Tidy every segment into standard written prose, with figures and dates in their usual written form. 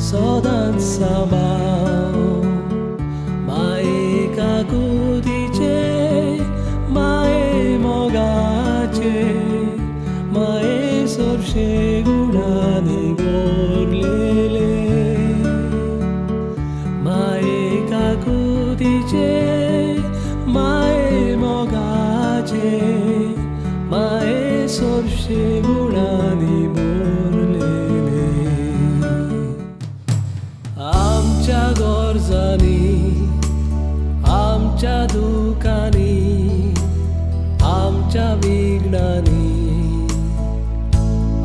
सदांच सांबाळ माये काकुतीचे माये मोगाचे माये सोरशे गुणांनी भरलेले माये काकुतीचे माये मोगाचे माये सोरशे गुणांनी भरलेले आमच्या गरजांनी आमच्या दुखांनी आमच्या विघ्नांनी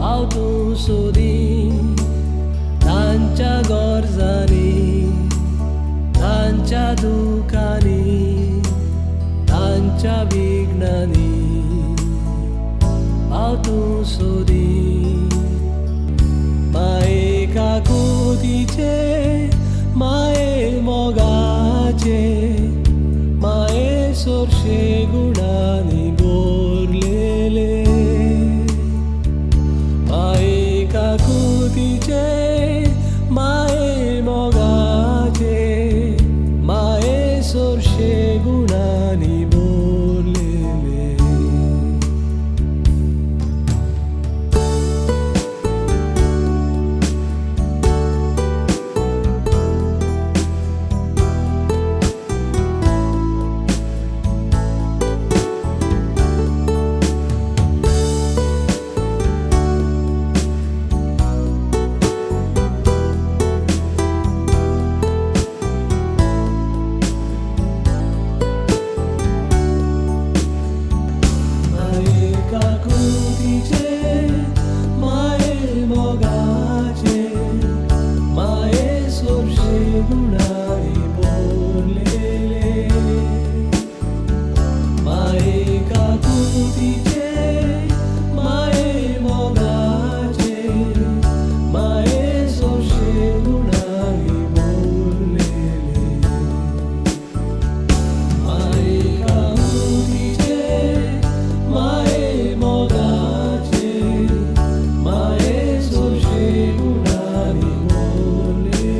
हांव तूं सोदी तांच्या गरजांनी तांच्या दुखांनी तांच्या विघ्नांनी हांव तूं सोदी माये काकुतीचे माये मोगाचे माये सोरशे गुणांनी भरलेले माये काकुतीचे माये मोगाचे माये सोरशे गुणांनी भरलेले. माये काकुतीचे माये मोगाचे माये सोरशे गुणांनी भरलेले माये काकुतीचे माये मोगाचे माये सोरशे गुणांनी भरलेले माये काकुतीचे माये मोगाचे माये सोरशे गुणांनी भरलेले.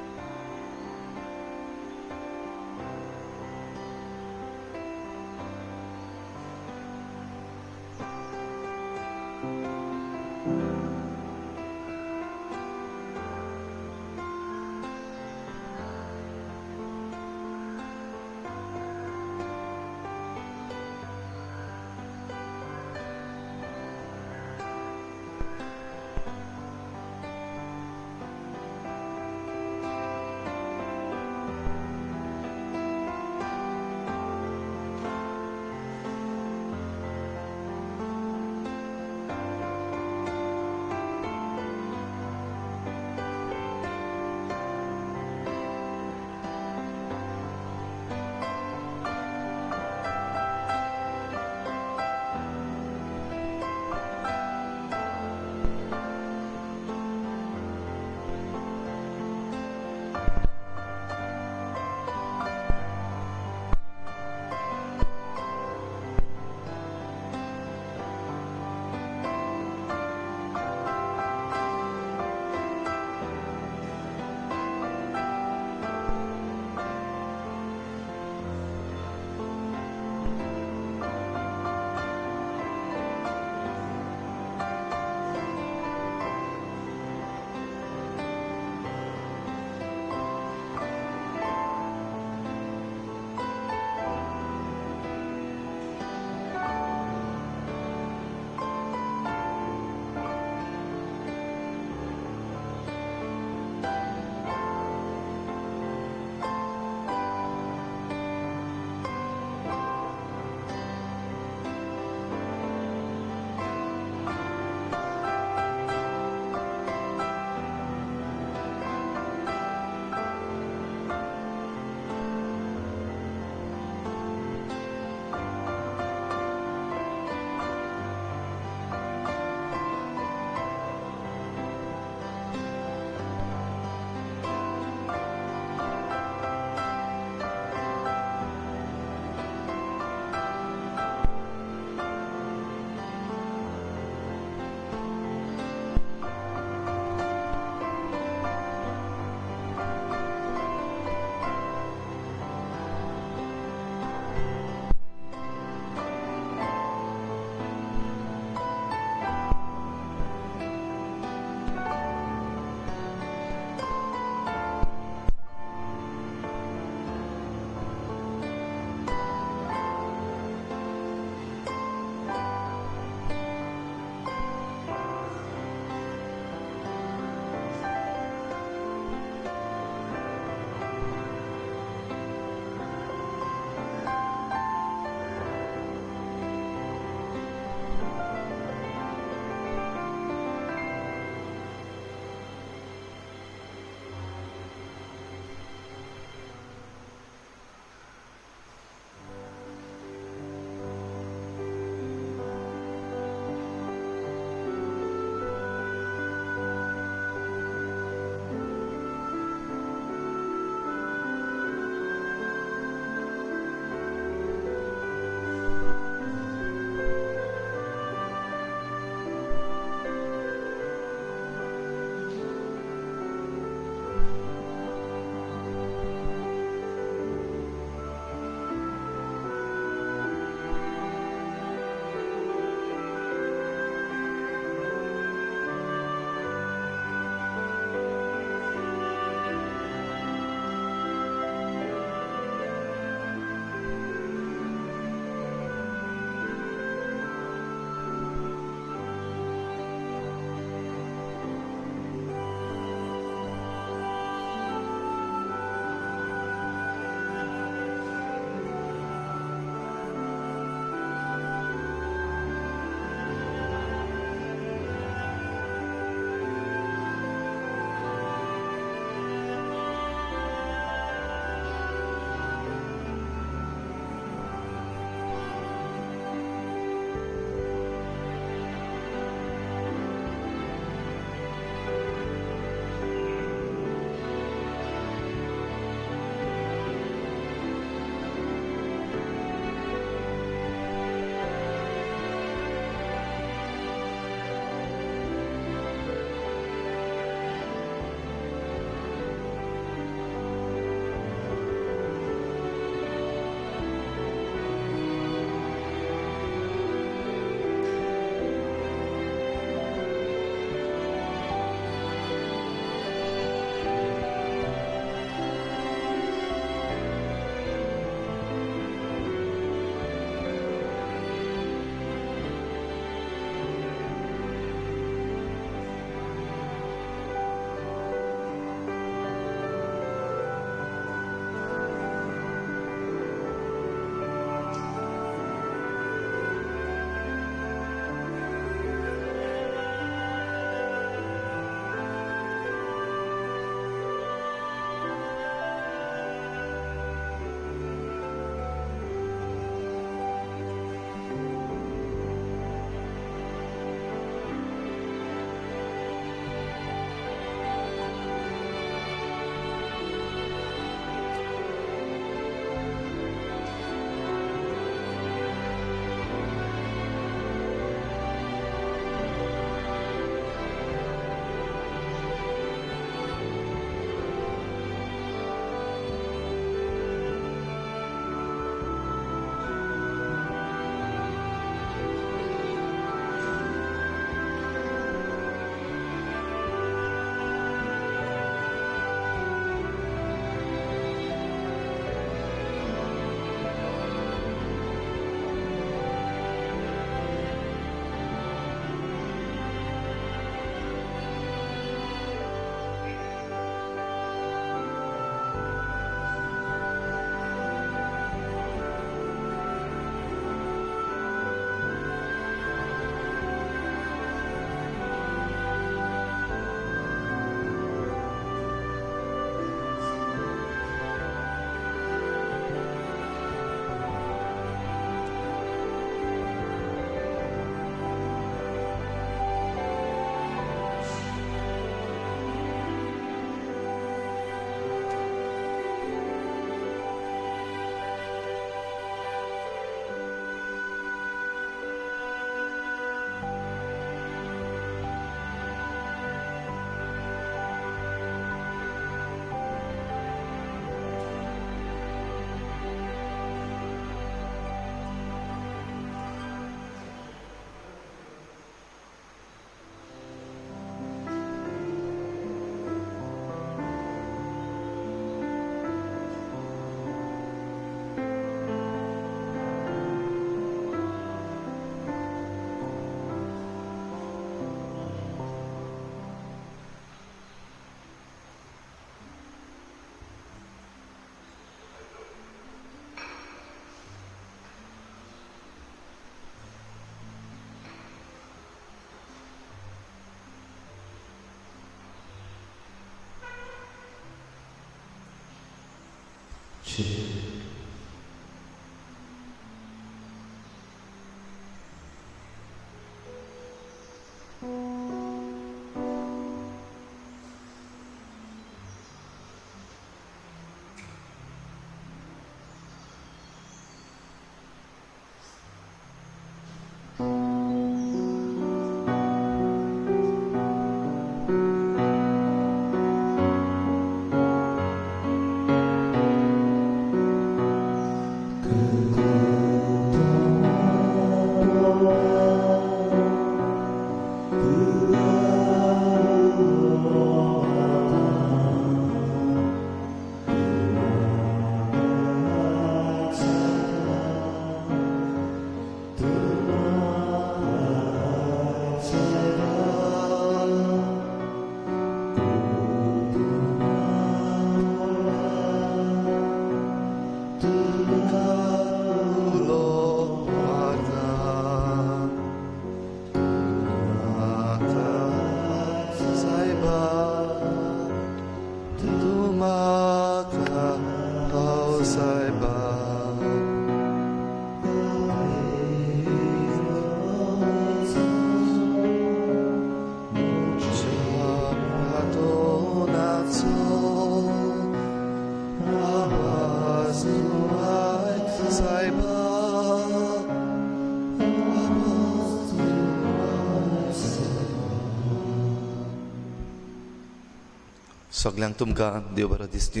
सगल्यांक तुमकां देव बरो दिसता.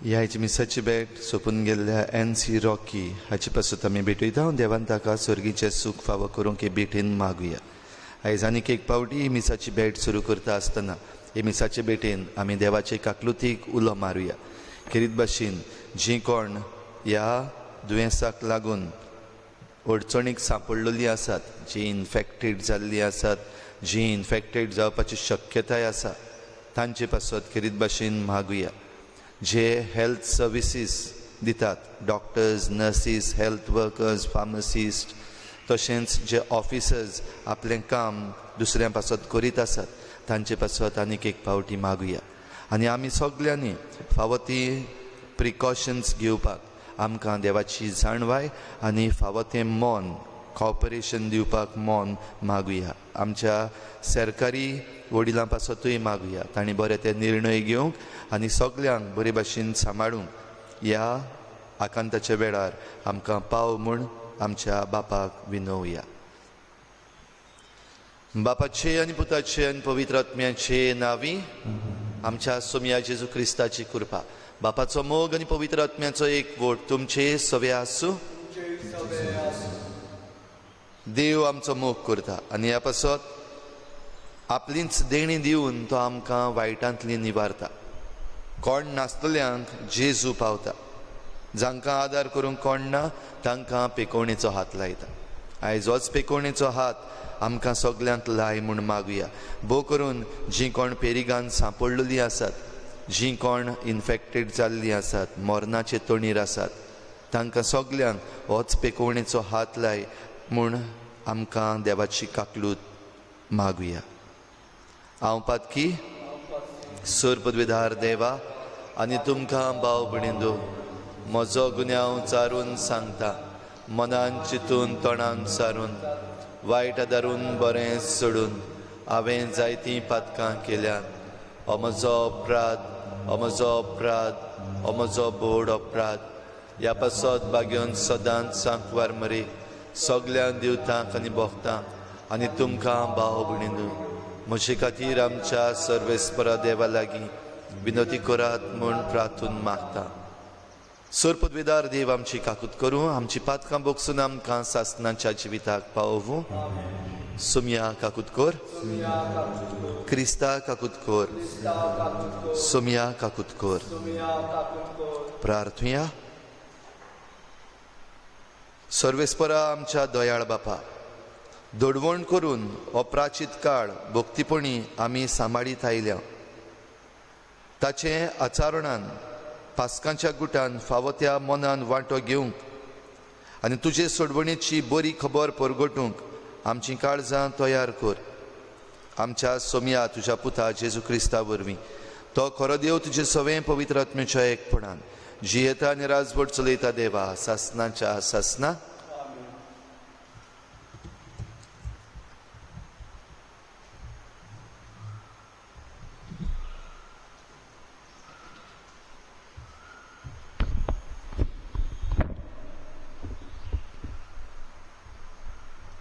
ह्या हाची मिसाची भेट सोंपून गेल्ल्या एन सी रॉकी हाचे पासत आमी भेटयता. देवान ताका सर्गीचें सूख फावो करूंक हे भेटेन मागुया. आयज आनीक एक पावटी ही मिसाची भेट सुरू करता आसतना हे मिसाचे भेटेन आमी देवाचे काकलुतीक उलो मारुया. खेरीत भाशेन जीं कोण ह्या दुयेंसाक लागून अडचणीक सांपडलेलीं आसात, जीं इनफेक्टेड जाल्लीं आसात, जीं इनफेक्टेड जावपाची शक्यताय आसा, तांचे पासत खेरीत भाशेन मागुया. जे हेल्थ सर्विसीस दितात, doctors, nurses, health workers, pharmacist, तशेंच जे ऑफिसर्स आपलें काम दुसऱ्यां पासत करीत आसात तांचे पासत आनीक एक पावटी मागुया. आनी आमी सगल्यांनी फावो ती प्रिकॉशन्स घेवपाक आमकां देवाची जाणवाय आनी फावो तें मन, कॉपरेशन दिवपाक मन मागुया. आमच्या सरकारी वडिलां पासतूय मागुया, तांणी बरे ते निर्णय घेवंक आनी सगल्यांक बरे भाशेन सांबाळूंक ह्या आकांताच्या वेळार आमकां पाव म्हूण आमच्या बापाक विनोवया. बापाचे आनी पुताचे आनी पवित्र आत्म्याचे नांवी आमच्या सोमया जेजू क्रिस्ताची कृपा, बापाचो मोग आनी पवित्र आत्म्याचो एक वोट तुमचे सवे आसूं. देव आमचो मोग करता आनी ह्या पासत आपलींच देणी दिवन तो आमकां वायटांतली निवारता. कोण नासतल्यांक जेजू पावता, जांकां आदार करूंक कोण ना तांकां पेकोवणेचो हात लायता. आयज होच पेकोवणेचो हात आमकां सगल्यांक लाय म्हूण मागुया. भोव करून जीं कोण पेरिगान सांपडलेलीं आसात, जीं कोण इनफेक्टेड जाल्लीं आसात, मरणाचे तणीर आसात, तांकां सगल्यांक होच पेकोवणेचो हात लाय म्हूण आमकां देवाची काकलूत मागुया. हांव पातकी सर पदवीधार देवा आनी तुमकां भाव भयणींनो म्हजो गुन्यांव चारून सांगता, मनान चिंतून तोंडान सारून वायट आदारून बरें सोडून हांवें जायतीं पातकां केल्यात. हो म्हजो अपराध, हो म्हजो अपराध, हो म्हजो बोड अपराध. ह्या पासत बागेवन सदांच सांकवार मरे सगळ्यां दिवतांक आनी भोगतांक आनी तुमकां भाव भयणींनो म्हजे खातीर आमच्या सर्वेस्परा देवा लागीं विनवती करात म्हूण प्रार्थून मागता. सर पदवेदार देव आमची काकूत करूं, आमची पातकां बोगसून आमकां सासनाच्या जिविताक पावोवूं. सोमया काकूत कर, क्रिस्ता काकूत कर, सोमया काकूत कर. प्रार्थुया. सर्वेस्परा आमच्या दयाळ बापा, दडवण करून हो प्राचीत काळ भक्तीपणी आमी सांबाळीत आयल्या. ताचें आचारणान पास्कांच्या गुटान फावो त्या मनान वांटो घेवंक आनी तुजे सोडवणेची बरी खबर परगटूंक आमचीं काळजां तयार कर. आमच्या सोमया तुज्या पुता जेजू क्रिस्ता वरवीं तो खरो देव तुजे सवें पवित्र आत्म्याच्या एकपणान जियेता आनी राजवट चलयता देवा सासनाच्या सासना.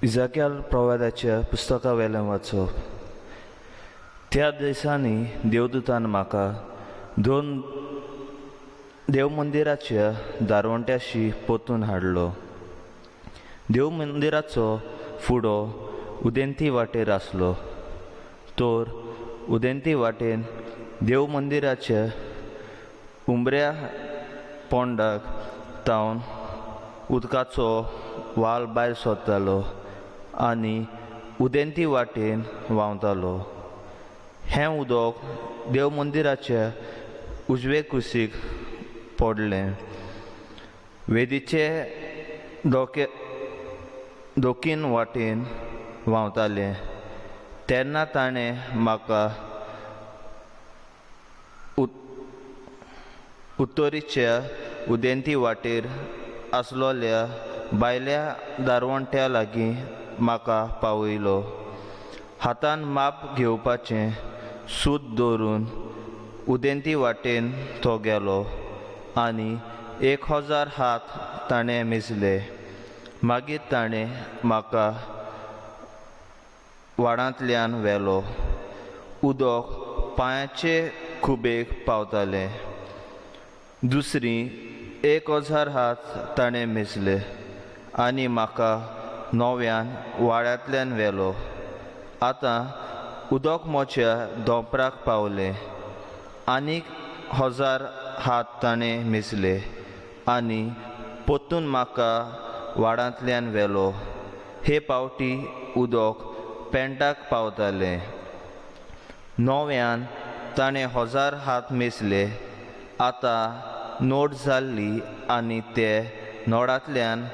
इजाक्याल प्रवादाच्या पुस्तका वेल्यान वाचप. त्या दिसांनी देवदूतान म्हाका दोन देवमंदिराच्या दारवंट्याशी पोतून हाडलो. देवमंदिराचो फुडो उदेंती वाटेर आसलो, तर उदेंती वाटेन देवमंदिराच्या उमऱ्या पोंडाक तावन उदकाचो वाल भायर सरतालो आनी उदेंती वाटेन व्हांवतालो. हें उदक देवमंदिराच्या उजवे कुशीक पडलें. वेदीचे दोके दोकीन वाटेन व्हांवतालें. तेन्ना ताणें म्हाका उत्तरीच्या उदेंती वाटेर आसलोल्या भायल्या दारवंट्या लागीं म्हाका पावयलो. हातान माप घेवपाचें सूत दवरून उदेंती वाटेन तो गेलो आनी 1000 हात ताणें मेजले. मागीर ताणें म्हाका वाडांतल्यान व्हेलो. उदक पांयाचे खुबेक पावतालें. दुसरी 1000 हात ताणें मेजले आनी म्हाका नव्यान वाड्यांतल्यान व्हेलो. आतां उदक म्हज्या दोंपराक पावलें. आनीक 1000 हात ताणें मेजले आनी परतून म्हाका वाडांतल्यान व्हेलो. हे पावटी उदक पेंटाक पावतालें. नव्यान ताणें 1000 हात मेजले. आतां नोट जाल्ली आनी ते नोडांतल्यान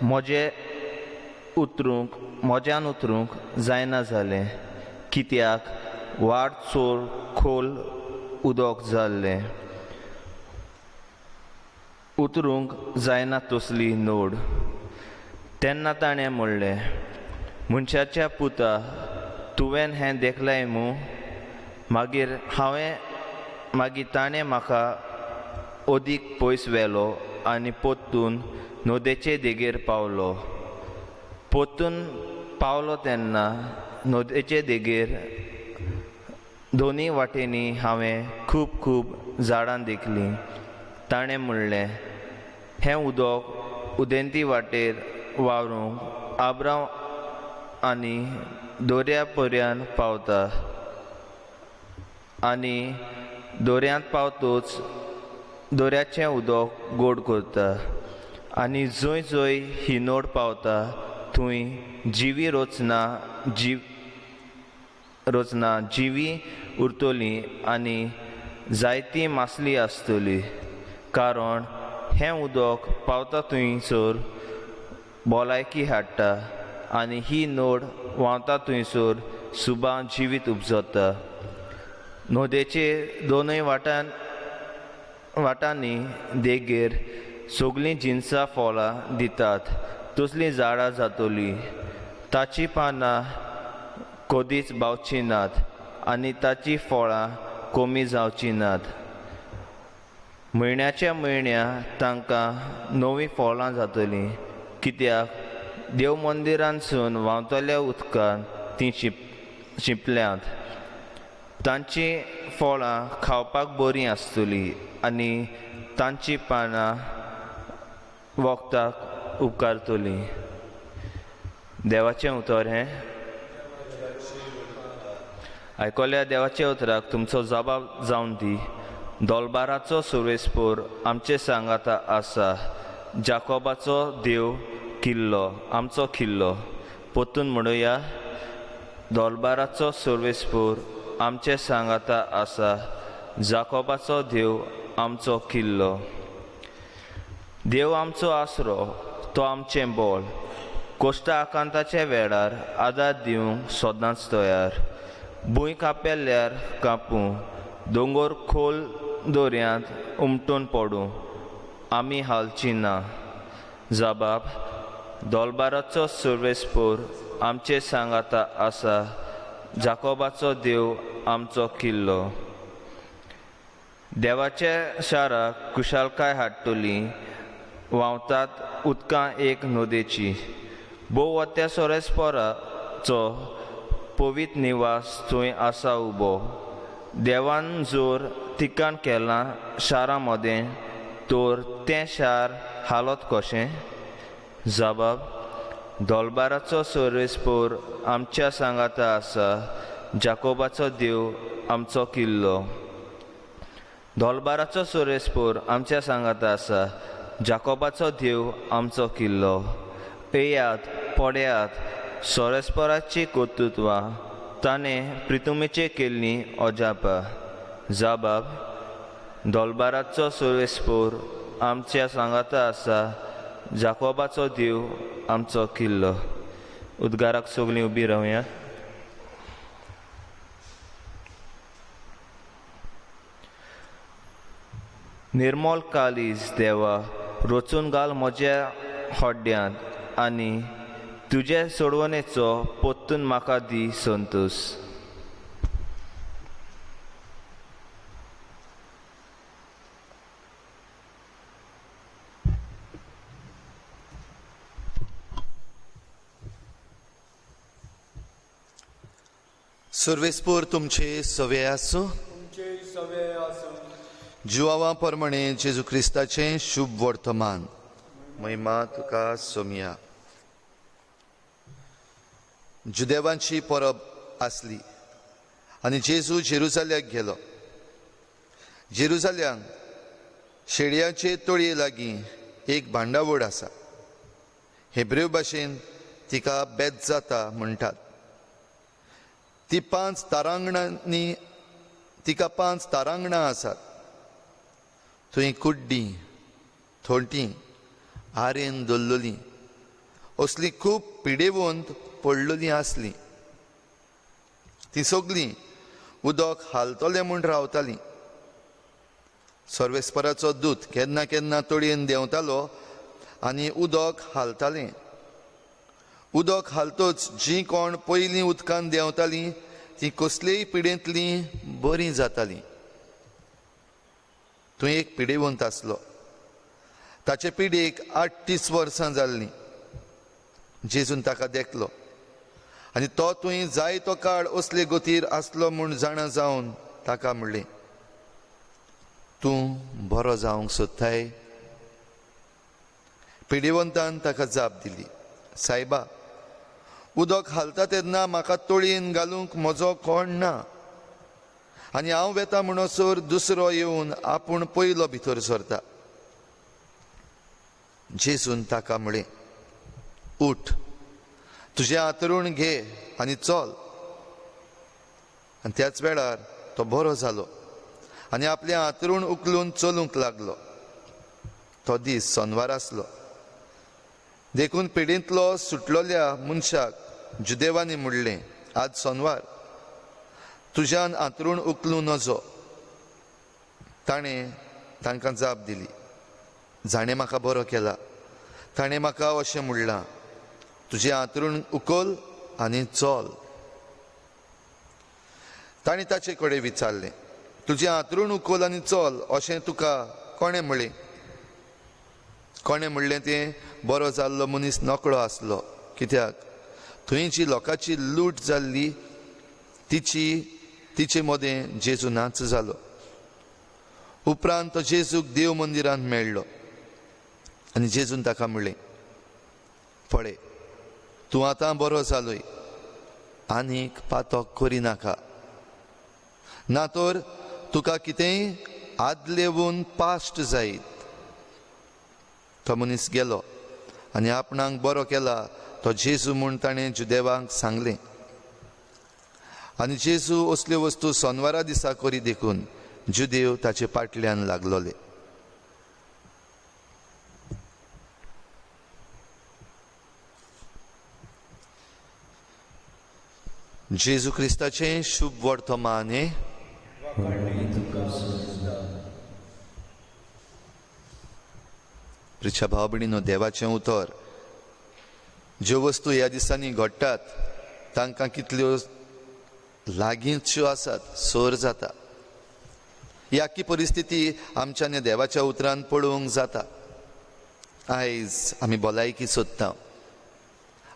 म्हजें उतरूंक म्हज्यान उतरूंक जायना जालें, कित्याक वाड चोर खोल उदक जाल्लें. उतरूंक जायना तसली नोड. तेन्ना ताणें म्हणलें, मनशाच्या पुता, तुवें हें देखलें मू? मागीर मागीर ताणें म्हाका अदीक पयस व्हेलो आनी परतून नदयेचे देगेर पावलो. परतून पावलो तेन्ना नदयेचे देगेर दोनूय वाटेंनी हांवें खूब खूब झाडां देखलीं. ताणें म्हणलें, हें उदक उदेंती वाटेर वावरूंक आब्रांव आनी दर्या पर्यंत पावता आनी दर्यांत पावतूच दर्याचें उदक गोड करता आनी जंय जंय ही नोड पावता थंय जिवी रचना जिवी उरतली आनी जायती मासली आसतली, कारण हें उदक पावता थंयसर भलायकी हाडटा आनी ही नोड व्हांवता थंयसर सुबां जिवीत उपजता. नदयेचे दोनूय वाटांनी देगेर सगळीं जिनसां फळां दितात तसलीं झाडां जातलीं. ताचीं पानां कदीच बावचीं नात आनी ताचीं फळां कमी जावचीं नात. म्हयन्याच्या म्हयन्या तांकां नवीं फळां जातलीं, कित्याक देव मंदिरांतसून व्हांवतल्या उदकान तीं शिंपल्यांत. तांचीं फळां खावपाक बरीं आसतलीं आनी तांचीं पानां वखदाक उपकारतलीं. देवाचें उतर हें. आयकल्या देवाच्या उतराक तुमचो जबाब जावन दी. दोलबाराचो सुरेसपूर आमचे सांगाता आसा. जाकोबाचो देव किल्लो आमचो किल्लो. परतून म्हणुया, दोलबाराचो सुर्वेसपूर आमचे सांगाता आसा. जाकोबाचो देव आमचो किल्लो. देव आमचो आसरो, तो आमचें बोल. कोश्टा आकांताच्या वेळार आदार दिवंक सदांच तयार. भूंय कापेल्यार कापूं, दोंगोर खोल दर्यांत उमटून पडूं, आमी हालची ना. जबाब दोलबाराचो सर्वेस्पोर आमचे सांगाता आसा, जाकोबाचो देव आमचो किल्लो. देवाच्या शाराक कुशालकाय हाडटली, व्हांवतात उदकां एक नदयेची. भोव त्या सोरेस्पोराचो पवित्र निवास थंय आसा उबो. देवान जोर ठिकाण केलां शारा मदें, तर तें शार हालत कशें? जबाब दोलबाराचो सर्वेस्पोर आमच्या सांगाता आसा, जाकोबाचो देव आमचो किल्लो. दोलबाराचो सर्वेस्पोर आमच्या सांगाता आसा, जाकोबाचो देव आमचो किल्लो. येयात पळयात सोरेस्पोराची कर्तृत्वां, ताणें प्रितुमेचे केल्लीं अजापां. जबाब दोलबाराचो सर्वेस्पोर आमच्या सांगाता आसा, जाकोबाचो देव आमचो किल्लो. उद्गाराक सगळीं उबी रावया. निर्मल कालीज देवा, रचून घाल म्हज्या हड्ड्यांत आनी तुजे सोडवणेचो पोत्तून म्हाका दी संतोश. सर्वेस्पोर तुमचे सवे आसूं. जुवावा प्रमाणे जेजू क्रिस्ताचें शुभ वर्तमान. महिमा तुका सोमया. जुदेवांची परब आसली आनी जेजू जेरुजाल्याक गेलो. जेरुजाल्यांक शेळयांचे तळये लागीं एक भांडावड आसा. हेब्रेव भाशेन तिका बेत जाता म्हणटात. ती पांच तारांगणांनी तिका पांच तारांगणां आसात. थंय कुड्डीं थोंटी आरेन दवरलेलीं असलीं खूब पिडेवंत पडलेलीं आसलीं. तीं सगलीं उदक हालतलें म्हूण रावतालीं. सर्वेस्पराचो दूत केन्ना केन्ना तळयेन देंवतालो आनी उदक हालतालें. उदक हालतच जीं कोण पयलीं उदकान देंवतालीं तीं कसलेय पिडेंतलीं बरीं जातालीं. थंय एक पिडेवंत आसलो. ताचे पिडेक 38 वर्सां जाल्लीं. जेजून ताका देखलो आनी तो थंय जायतो काळ असले गतीर आसलो म्हूण जाणा जावन ताका म्हणलें, तूं बरो जावंक सोदताय? पिडेवंतान ताका जाप दिली, सायबा, उदक हालता तेन्ना म्हाका तळयेन घालूंक म्हजो कोण ना आनी हांव वेता म्हणसर दुसरो येवन आपूण पयलो भितर सरता. जेजून ताका म्हळें, उठ, तुजें आतरूण घे आनी चल. आनी त्याच वेळार तो बरो जालो आनी आपलें आतरूण उखलून चलूंक लागलो. तो दीस सोनवार आसलो. देखून पिडेंतलो सुटलोल्या मनशाक जुदेवांनी म्हणलें, आज सोनवार, तुज्यान आतरूण उखलूं नजो. ताणें तांकां जाप दिली, जाणें म्हाका बरो केला ताणें म्हाका अशें म्हणलां, तुजें आतरूण उखल आनी चल. ताणें ताचे कडेन विचारलें, तुजें आतरूण उखल आनी चल अशें तुका कोणें म्हणलें? कोणें म्हणलें तें बरो जाल्लो मनीस नकळो आसलो. कित्याक थंय जी लोकांची लूट जाल्ली तिची तिचे मदें जेजू नाच जालो. उपरांत तो जेजूक देव मंदिरांत मेळ्ळो आनी जेजून ताका म्हणलें, पळय, तूं आतां बरो जालोय, आनीक पातक करिनाका, ना तर तुका कितेंय आदलेवून पाश्ट जायत. तो मनीस गेलो आनी आपणाक बरो केला तो जेजू म्हूण ताणें जुदेवांक सांगलें. आनी जेजू असल्यो वस्तू सोनवारा दिसा करी देखून जुदेव ताचे पाटल्यान लागलोले. जेजू क्रिस्ताचें शुभ वर्तमान हें. प्रिच्या भाव भयणीनो, देवाचें उतर, ज्यो वस्तू ह्या दिसांनी घडटात तांकां कितल्यो लागींच्यो आसात, सर जाता. ही आख्खी परिस्थिती आमच्यानी देवाच्या उतरान पळोवंक जाता. आयज आमी भलायकी सोदता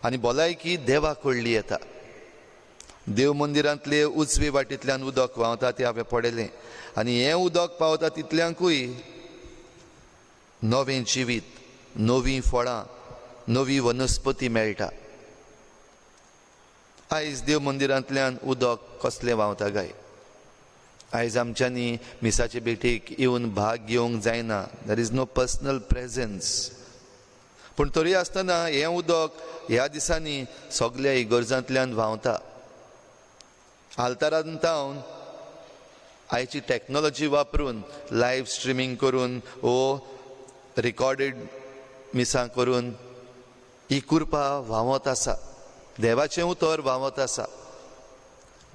आनी भलायकी देवा कडली येता. देव मंदिरांतले उजवे वाटेंतल्यान उदक व्हांवता तें हांवें पळयलें आनी हें उदक पावता तितल्यांकूय नवें जिवीत, नवीं फळां, नवी वनस्पती मेळटा. आयज देव मंदिरांतल्यान उदक कसलें व्हांवता काय? आयज आमच्यांनी मिसाचे भेटीक येवन भाग घेवंक जायना. There is no personal presence. पूण तरी आसतना हें उदक ह्या दिसांनी सगल्या इगर्जांतल्यान व्हांवता. आल्तारान तावन आयची टॅक्नोलॉजी वापरून लायव्ह स्ट्रिमींग करून वो रिकॉर्डेड मिसां करून ही कृपा व्हांवत आसा. देवाचें उतर व्हांवत आसा.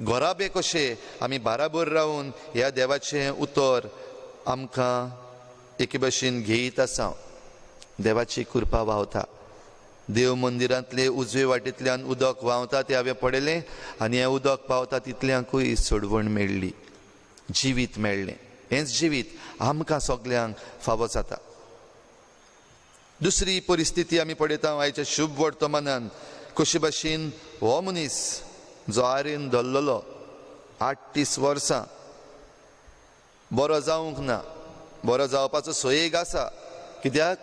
घराबे कशे आमी बाराबर रावन ह्या देवाचें उतर आमकां एके भशेन घेयत आसा. देवाची कृपा व्हांवता. देव मंदिरांतले उजवे वाटेंतल्यान उदक व्हांवता तें हांवें पळयलें आनी हें उदक पावता तितल्यांकूय सोडवण मेळ्ळी, जिवीत मेळ्ळें. हेंच जिवीत आमकां सगल्यांक फावो जाता. दुसरी परिस्थिती आमी पळयता आयच्या शुभ वर्तमानान, कशे भाशेन हो मनीस जो आरेन धरलेलो 38 वर्सां बरो जावंक ना. बरो जावपाचो सोयेग आसा, कित्याक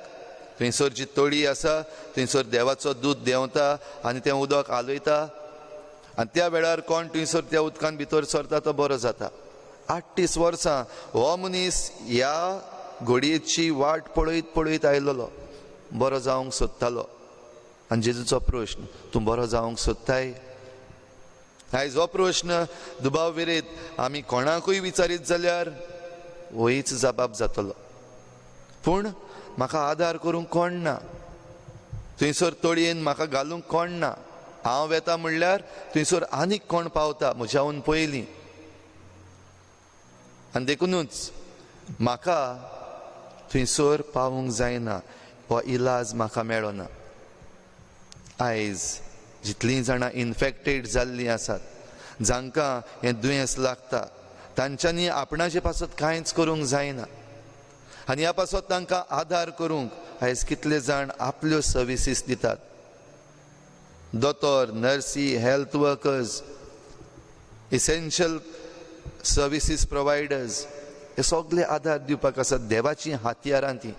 थंयसर जी तळी आसा थंयसर देवाचो दूद देंवता आनी तें उदक हालयता आनी त्या वेळार कोण थंयसर त्या उदकान भितर सरता तो बरो जाता. 38 वर्सां हो मनीस ह्या घडयेची वाट पळयत पळयत आयलेलो, बरो जावंक सोदतालो. आनी जेजूचो प्रश्न, तूं बरो जावंक सोदताय? आयज हो प्रश्न दुबाव विरेत आमी कोणाकूय विचारीत जाल्यार होयच जबाब जातलो. पूण म्हाका आदार करूंक कोण ना, थंयसर तळयेन म्हाका घालूंक कोण ना, हांव वेता म्हणल्यार थंयसर आनीक कोण पावता म्हज्याहून पयलीं, आनी देखुनूच म्हाका थंयसर पावूंक जायना, हो इलाज म्हाका मेळना. आयज जितलीं जाणां इनफेक्टेड जाल्लीं आसात, जांकां हें दुयेंस लागता, तांच्यांनी आपणाचे पासत कांयच करूंक जायना आनी ह्या पासत तांकां आदार करूंक आयज कितले जाण आपल्यो सर्विसीस दितात. दोतोर, नर्सी, health workers, essential services providers हे सगळे आदार दिवपाक आसात. देवाचीं हातयारां तीं.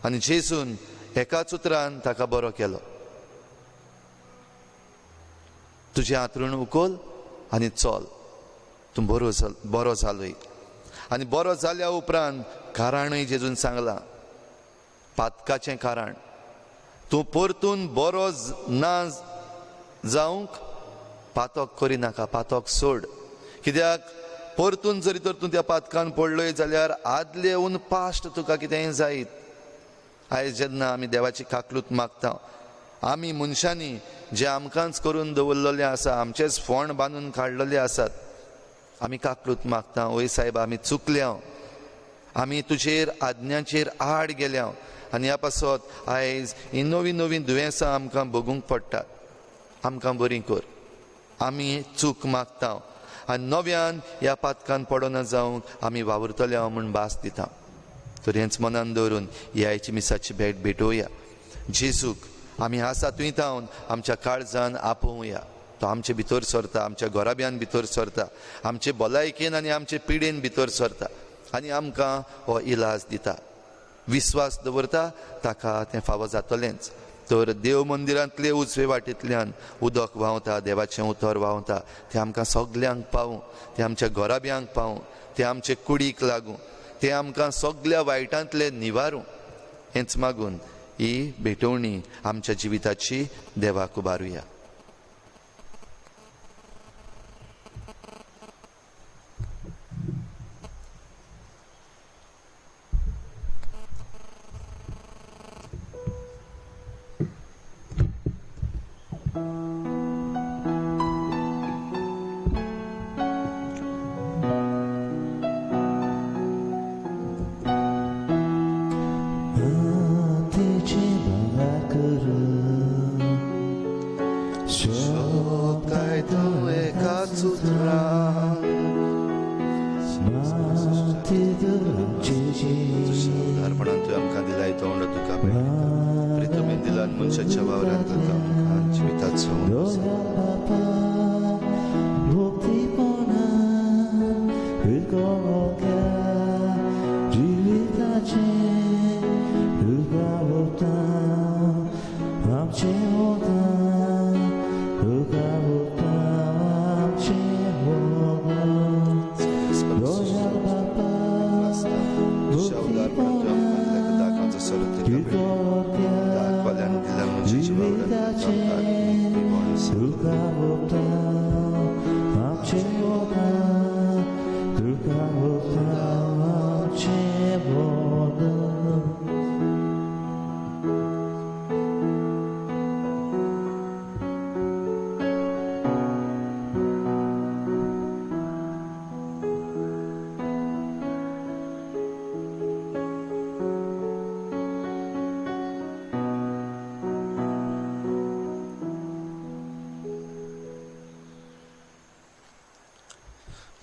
आनी जेजून एकाच उतरान ताका बरो केलो, तुजें हांतरूण उखल आनी चल, तूं बरो जालोय. आनी बरो जाल्या उपरांत कारणूय जेजून सांगलां, पातकाचें कारण. तूं परतून बरो ना जावंक पातक करिनाका, पातक सोड. कित्याक परतून जरी तर तूं त्या पातकान पडलोय जाल्यार आदले येवन पाश्ट तुका कितेंय जायत. आयज जेन्ना आमी देवाची काकलूत मागता, आमी मनशांनी जे आमकांच करून दवरलेलें आसा, आमचेच फोंड बांदून काडलेले आसात, आमी काकलूत मागता, ओय सायबा आमी चुकल्या, आमी तुजेर आज्ञाचेर आड गेल्या आनी ह्या पासत आयज ही नवीं नवीं दुयेंसां आमकां भोगूंक पडटात, आमकां बरीं कर. आमी चूक मागता आनी नव्यान ह्या पातकान पडना जावंक आमी वावुरतले म्हूण भास दिता. तर हेंच मनान दवरून ह्या आयची मिसाची भेट भेटोवया. जेजूक आमी आसा थंय तावन आमच्या काळजान आपोवया. तो आमचे भितर सरता, आमच्या घराब्यान भितर सरता, आमचे भलायकेन आनी आमचे पिडेन भितर सरता आनी आमकां हो इलाज दिता. विस्वास दवरता ताका तें फावो जातलेंच. तर देव मंदिरांतले उजवे वाटेंतल्यान उदक व्हांवता, देवाचें उतर व्हांवता, तें आमकां सगल्यांक पावूं, तें आमच्या घराब्यांक पावूं, तें आमचे कुडीक लागूं, तें आमकां सगल्या वायटांतले निवारूं. हेंच मागून ही भेटवणी आमच्या जिविताची देवाक उबारुया. करूं सोबताय तूं एकाच उतरान माती आमची तुज्या उदारपणान तुवें आमकां दिलाय तो उंडो तुका भेटयता प्रितुमेन दिलान मनशाच्या वावरांत तुका आमकां जिविताचो उंडो दोळ्या बापा मुक्तीपणा विरगोळ्या जिविताचें तुका ओंपता आमचें वता तुका ओंपता आमचें वता दोळ्या बापा तुज्या उदारपणान तुवें आमकां दिलाय तो दाकांचो सोरो तुका भेटयता दाखवाल्यान दिला मनशाच्या वावरांत तुका आमकां आत्मीक पिवण आसा. तुका ओंपता आमचें वता तुका ओंपता आमचें वता.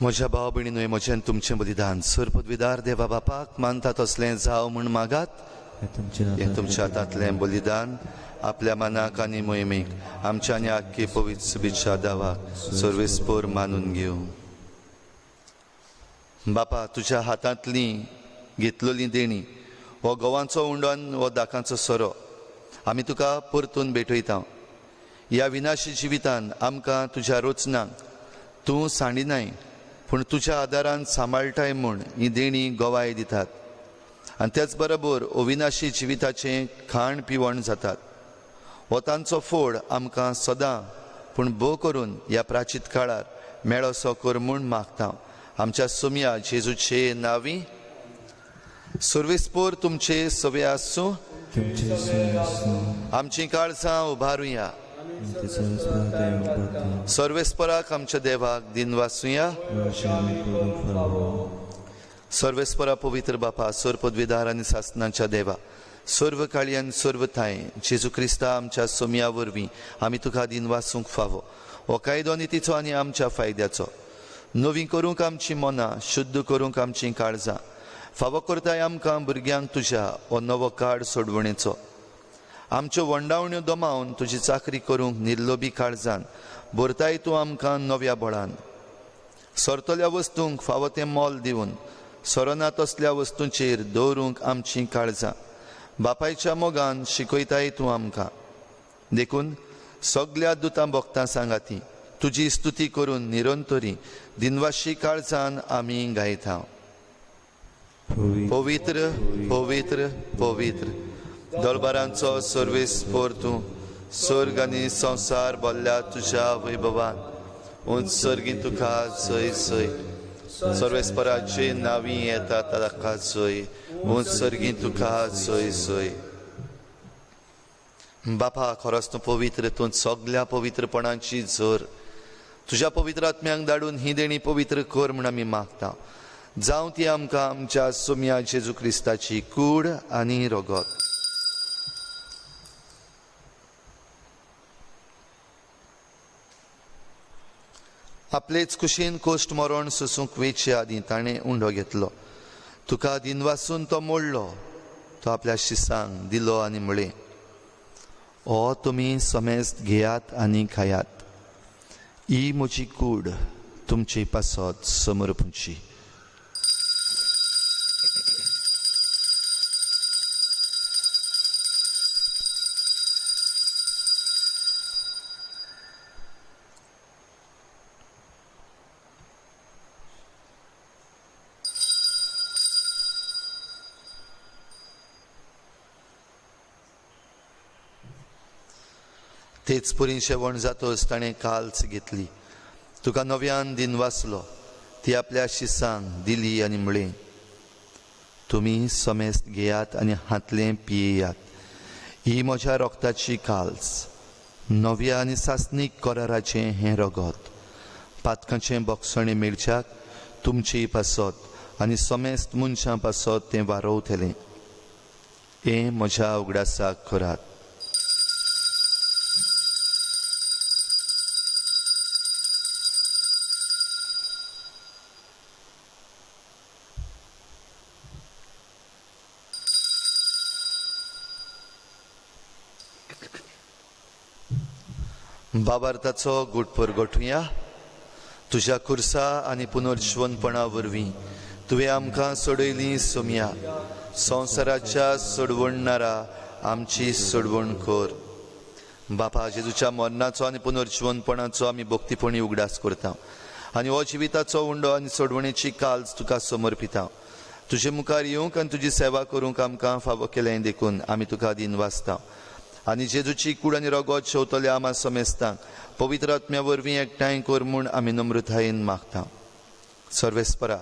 म्हज्या भाव भयणीनो म्हजें आनी तुमचें बलिदान सर पदवीदार देवा बापाक मानता तसलें जावं म्हूण मागात. हें तुमच्या हातांतलें बलिदान आपल्या मनाक आनी मोहिमेक आमच्या आनी आख्खी पवित्र सुबेच्छा दावाक सर्वेस्पोर मानून घेवं. बापा तुज्या हातांतली घेतलेली देणी हो गोवांचो उंडो आनी हो दाकांचो सोरो आमी तुका परतून भेटयता. ह्या विनाशी जिवितान आमकां तुज्या रचनांक तूं सांडिनाय पूण तुज्या आदारान सांबाळटाय म्हूण ही देणी गवाय दितात आनी तेच बरोबर अविनाशी जिविताचें खाण पिवण जातात. हो तांचो फोड आमकां सदां पूण भोव करून ह्या प्राचीत काळार मेळोसो कर म्हूण मागता आमच्या सुमया जेजूचे नावी. सुर्वेस्पोर तुमचे सवे आसूं. तुमचे सोय आसूं आमचीं काळजां उबारुया. तुमचे देव सर्वेस्पराक आमच्या देवाक दिनवासुया. करूंक फावो. सर्वेस्परा पवित्र बापा सर्व पदवीदार आनी सासनाच्या देवा सर्व काळी आनी सर्व थांय जेजू क्रिस्ता आमच्या सोमया वरवीं आमी तुका दिनवासूंक फावो. हो कायदो नितीचो आनी आमच्या फायद्याचो नवी करूंक आमची मनां शुद्ध करूंक आमचीं काळजां फावो करताय आमकां भुरग्यांक तुज्या हो नवो काळ सोडवणेचो. आमच्यो वंडावण्यो दमावन तुजी चाकरी करूंक निर्लोबी काळजान भरताय तूं आमकां नव्या बळान. सरतल्या वस्तूंक फावो तें मोल दिवन सरना तसल्या वस्तूंचेर दवरूंक आमचीं काळजां बापायच्या मोगान शिकयताय तूं आमकां. देखून सगल्या दुतां भोगतां सांगाती तुजी स्तुती करून निरंतरी दिनवाशी काळजान आमी गायता. पवित्र पवित्र पवित्र दरबारांचो सर्वेस पोर तूं स्वर्ग आनी संवसार भरल्या तुज्या वैभवान. उंच सर्गी तुका जय जय. सर्वेस्पराचे नावी येता ताका जय. उंच सर्गी तुका जय जय. बापा खरोच तूं पवित्र तूं सगल्या पवित्रपणाची झर. तुज्या पवित्र आत्म्यांक धाडून ही देणी पवित्र कर म्हूण आमी मागता. जावं ती आमकां आमच्या सोम्या जेजू क्रिस्ताची कूड आनी रगत. आपलेच कुशीन कोश्ट मरण सोसूंक वेचे आदीं ताणें उंडो घेतलो. तुका दिनवासून तो मोडलो. तो आपल्या शिसांक दिलो आनी म्हळें, हो तुमी समेस्त घेयात आनी खायात. ही म्हजी कूड तुमचे पासत समर्पूची. तेच पुरी शेवण जातोच ताणें काल्च घेतली. तुका नव्यान दिनवासलो. ती आपल्या शिसांक दिली आनी म्हळें, तुमी समेस्त घेयात आनी हातलें पियेयात. ही म्हज्या रोगताची काल्स नव्या आनी सासणीक कराराचें हें रगत. पातकांचें बोगसणें मेळच्याक तुमचे पासत आनी समेस्त मनशां पासत तें वारोवतलें. हें म्हज्या उगडासाक करात. बाबार्थाचो गुटपर गोठुया. तुज्या खुर्सा आनी पुनर्जिवनपणा वरवीं तुवें आमकां सोडयली सोमया. संवसाराच्या सोडवणणारा आमची सोडवण कर. बापा, जेजूच्या मरणाचो आनी पुनर्जिवनपणाचो आमी भक्तीपणी उगडास करता आनी हो जिविताचो उंडो आनी सोडवणेची काल्ज तुका समर्पिता. तुजे मुखार येवंक आनी तुजी सेवा करूंक आमकां फावो केलें देखून आमी तुका दिन वाचता. आनी जेजूची कूड आनी रगत शेवतल्या आमा समेस्तांक पवित्र आत्म्या वरवीं एकठांय कर म्हूण आमी नम्रतायेन मागता. सर्वेस्परा,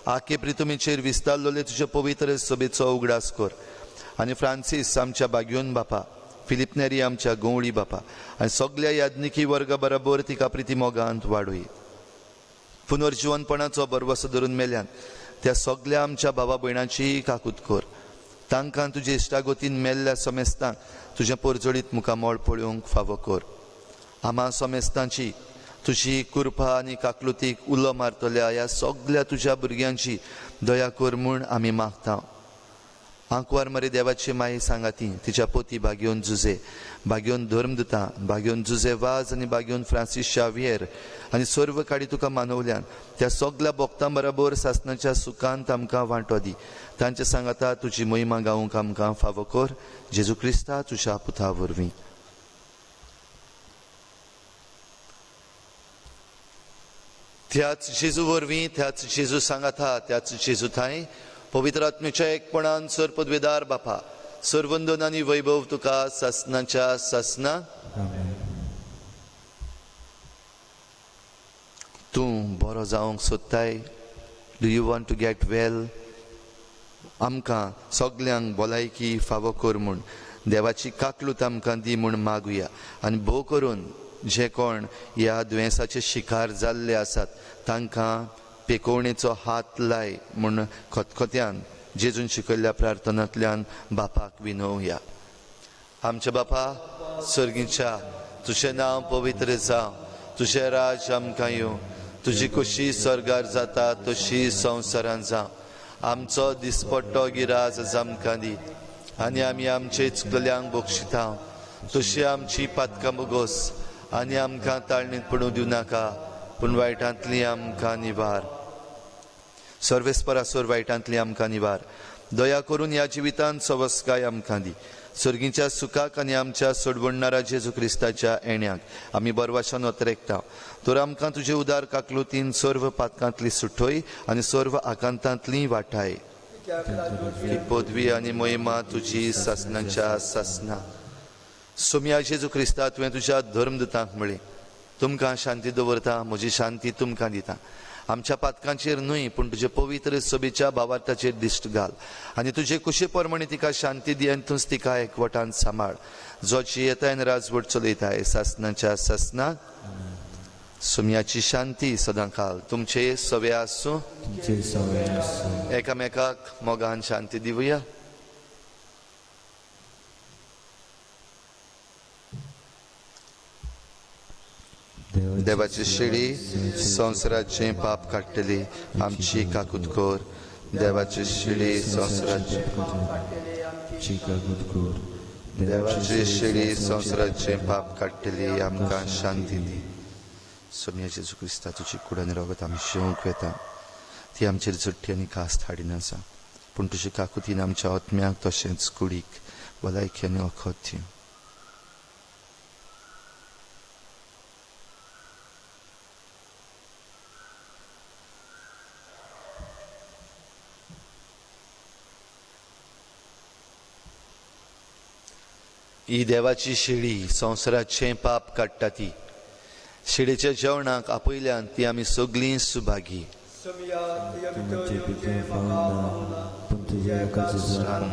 आखे प्रितुमीचेर विस्तारलेले तुजे पवित्र सभेचो उगडास कर आनी फ्रांसीस आमच्या बागयोन बापा, फिलीप नेरी आमच्या गंवळी बापा आनी सगल्या याज्ञिकी वर्गा बराबर तिका प्रिती मोगांत वाडोय. पुनर्जिवनपणाचो बरवसो धरून मेल्यान त्या सगल्या आमच्या भावा भयणांची काकूत कर. तांकां तुजे इश्टागतीन मेल्ल्या समेस्तांक तुजें परजळीत मुखामळ पळोवंक फावो कर. आमा समेस्तांची तुजी कृपा आनी काकलुतीक उलो मारतल्या ह्या सगल्या तुज्या भुरग्यांची दया कर म्हूण आमी मागता. आंकवार मरे देवाची माई सांगाती तिच्या पोती बागयोन जुजे, बागयोन धर्मदुता, बागयोन जुजे वाज आनी बागयोन फ्रांसीस शावियर आनी सर्व काडी तुका मानवल्यान त्या सगल्या भक्तां बराबर सासनाच्या सुखांत आमकां वांटो दी. तांचे सांगाता तुजी महिमा गावंक आमकां फावो कर. जेजू क्रिस्ता तुज्या पुता वरवीं. त्याच जेजू वरवीं, त्याच जेजू सांगाता, त्याच जेजू थांय पवित्र आत्म्याच्या एकपणान सर पदवेदार बापा, सर्वंदन आनी वैभव तुका सासनाच्या सासना. तूं बरो जावंक सोदताय? Do you want to get well? आमकां सगल्यांक भलायकी फावो कर म्हूण देवाची काकलूत आमकां दी म्हूण मागुया. आनी भोव करून जे कोण ह्या दुयेंसाचे शिकार जाल्ले आसात तांकां पेकोवणेचो हात लाय म्हूण खतखत्यान जेजून शिकयल्ल्या प्रार्थनांतल्यान बापाक विनोवया. आमच्या बापा सर्गीच्या, तुजें नांव पवित्र जावं, तुजें राज आमकां येवं, तुजी कशी स्वर्गार जाता तशी संवसारान जावं. आमचो दिसपट्टो गिराज आमकां दी आनी आमी आमचे चुकल्यांक बक्षिता तशी आमची पातकां बोगोस आनी आमकां ताळणीत पडूं दिवं नाका, पूण वायटांतली आमकां निवार. सर्वेस्परासोर वायटांतली आमकां निवार. दया करून ह्या जिवितांत सवस्काय आमकां दी. सर्गीच्या सुखाक आनी आमच्या सोडवणणारा जेजू क्रिस्ताच्या येण्याक आमी बरवाशान अतरेकता. तर आमकां तुजे उदार काकलुतीन सर्व पातकांतली सुठोय आनी सर्व आकांतांतली वाठाय. ही पदवी आनी महिमा तुजी सासनाच्या सासना. सोमया जेजू क्रिस्ता, तुवें तुज्या धर्मदुतांक म्हळें, तुमकां शांती दवरता, म्हजी शांती तुमकां दिता. आमच्या पातकांचेर न्हय पूण तुजे पवित्र सभेच्या भावार्थाचेर दिश्ट घाल आनी तुजे कुशे प्रमाणे तिका शांती दी आनी तूंच तिका एकवटान सांबाळ, जो जियेताय आनी राजवट चलयताय सासनाच्या सासना. सोमयाची शांती सदांकाल तुमचे सवे आसूं. एकामेकाक मोगान शांती दिवया. देवाची शिडी संवसाराचें पाप काडटली आमची काकूत कर. देवाची शिडी संवसाराचें, देवाची शिडी संवसाराचें पाप काडटली आमकां शांती दी. सोमया जेजू क्रिस्ता, तुजी कूड आनी रगत आमी शेवंक वेता ती आमचेर झट्टी आनी कास्त हाडिना आसा, पूण तुजे काकुतीन आमच्या आत्म्याक तशेंच कुडीक भलायकी आनी वखद दी. ही देवाची शिडी संवसाराचें पाप काडटा ती शिडीच्या जेवणाक आपयल्यान ती आमी सगळीं सुभागी.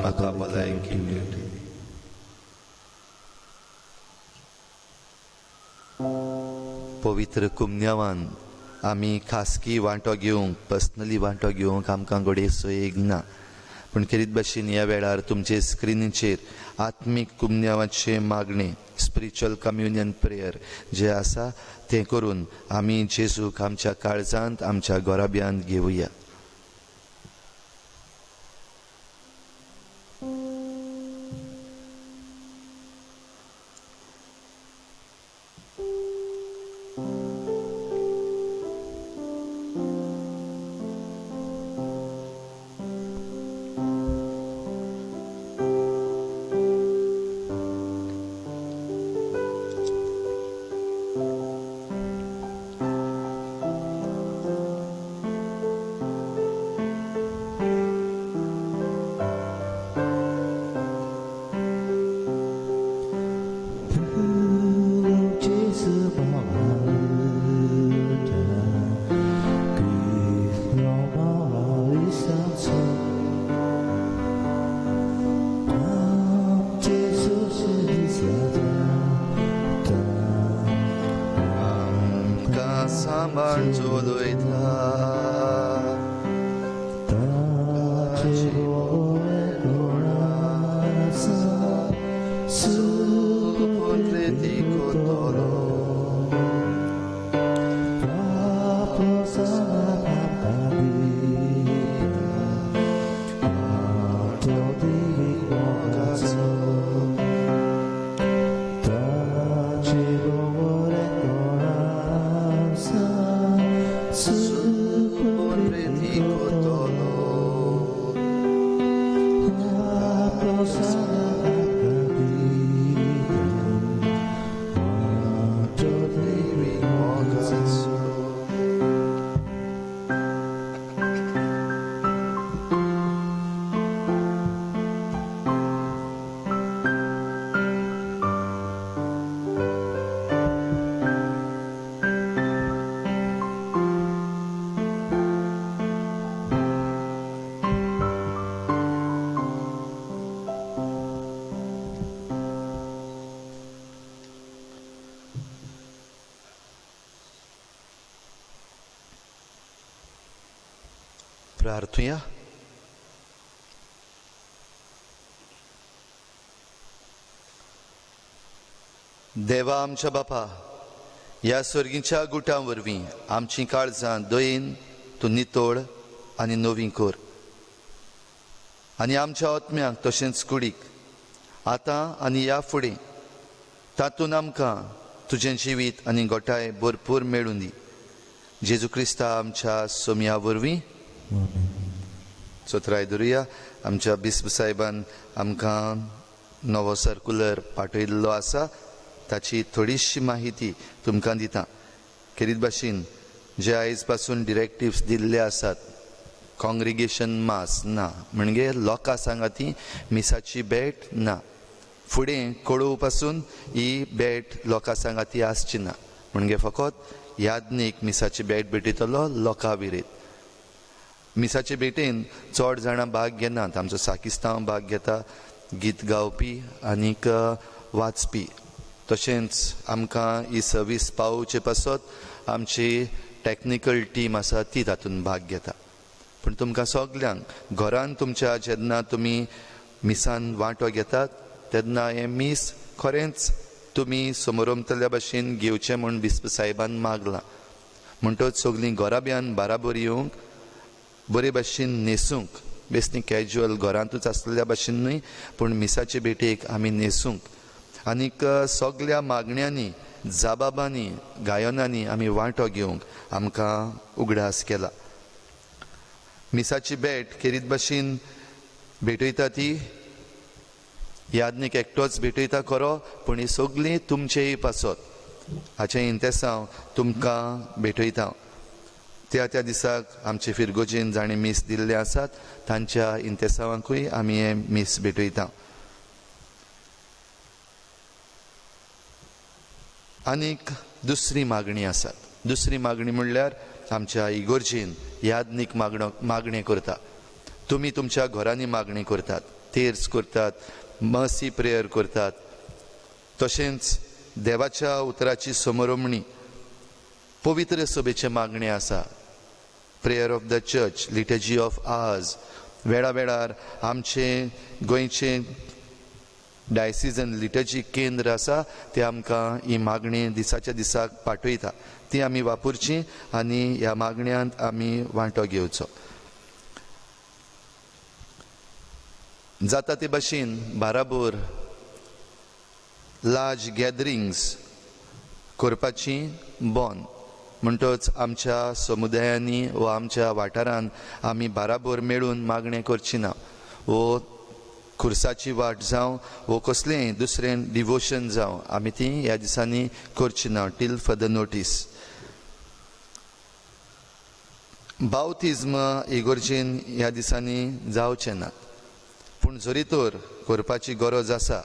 म्हाका भलायकी मेळटली. पवित्र कुमन्यावान आमी खासगी वांटो घेवंक, पर्सनली वांटो घेवंक आमकां घडये सोयीक ना, पूण खेरीत भाशेन ह्या वेळार तुमचे स्क्रिनीचेर आत्मीक कुमन्यावाचें मागणें, स्पिरिच्युअल कम्युनियन प्रेयर जें आसा तें करून आमी जेजूक आमच्या काळजांत, आमच्या घराब्यांत घेवया. रामबाण चलयता. ताचे बरें कोण आसा, सुख पुत्रेती कोतलो. आपलो समाधान दिता, वाटो देवीक मोगाचो. ताचे बरें कोण आसा, सुख पुत्रेती कोतलो. आपलो समाधान दिता, वाटो देवीक मोगाचो. प्रार्थुया. देवा आमच्या बापा, ह्या सर्गीच्या गुटां वरवीं आमचीं काळजां दयेन तूं नितळ आनी नवीं कर आनी आमच्या आत्म्याक तशेंच कुडीक आतां आनी ह्या फुडें तातूंत आमकां तुजें जिवीत आनी गोठाय भरपूर मेळूं दी. जेजू क्रिस्ता आमच्या सोमया वरवीं. चोत्राय धरुया. आमच्या बिस्प साहेबान आमकां नवो सर्कुलर पाठयल्लो आसा, ताची थोडीशी माहिती तुमकां दिता. खेरीत भाशेन जे आयज पासून डिरेक्टिव्स दिल्ले आसात, कॉंग्रिगेशन मास ना, म्हणजे लोकां सांगाती मिसाची भेट ना. फुडें कळोव पासून ही भेट लोकां सांगाती आसची ना, म्हणजे फकत यादनीक मिसाची भेट भेटयतलो लोकां विरेत. मिसाचे भेटेन चड जाणां भाग घेनात. आमचो साकिस्तांव भाग घेता, गीत गावपी आनीक वाचपी. तशेंच आमकां ही सर्वीस पावोवचे पासत आमची टॅक्निकल टीम आसा ती तातूंत भाग घेता. पूण तुमकां सगल्यांक घरान तुमच्या जेन्ना तुमी मिसान वांटो घेतात तेन्ना हें मीस खरेंच तुमी समोरमतल्या भाशेन घेवचें म्हूण बिस्प साहेबान मागलां. म्हणटच सगळीं घराब्यान बाराबर येवंक, बरे भाशेन न्हेसूंक, बेसनी कॅज्युअल घरांतूच आसलेल्या भाशेन न्हय, पूण मिसाचे भेटेक आमी न्हेसूंक आनीक सगल्या मागण्यांनी, जाबाबांनी, गायनांनी आमी वांटो घेवंक आमकां उगडास केला. मिसाची भेट खेरीत भाशेन भेटयता ती यादनीक एकटोच भेटयता खरो, पूण ही सगळीं तुमचेय पासत हाचें इंतेसांव तुमकां भेटयता. त्या त्या दिसाक आमचे फिरगोजेन जाणें मीस दिल्लें आसात तांच्या इंतेसांवांकूय आमी हें मीस भेटयता. आनीक दुसरी मागणी आसात. दुसरी मागणी म्हणल्यार आमच्या इगोर्जेन यादनीक मागणें करता. तुमी तुमच्या घरांनी मागणी करतात, तेर्स करतात, मसी प्रेयर करतात, तशेंच देवाच्या उतराची समरोमणी पवित्र सभेचें मागणें आसा. Prayer of the church, liturgy of hours, वेळा वेळार आमचें गोंयचें डायसिजन लिटर्जी केंद्र आसा ते आमकां ही मागणी दिसाच्या दिसाक पाठयता, ती आमी वापरची आनी ह्या मागण्यांत आमी वांटो घेवचो. जाता ते भाशेन बाराबोर लार्ज गॅदरिंग्स करपाची बंद, म्हणटच आमच्या समुदायांनी वा आमच्या वाठारांत आमी बाराबोर मेळून मागणें करची ना, वो खुर्साची वाट जावं वो कसलेंय दुसरें डिवोशन जावं, आमी ती ह्या दिसांनी करची ना टील फर्दर नोटीस. बावतिज्म इगोर्जेन ह्या दिसांनी जावचें ना, पूण जरी तर करपाची गरज आसा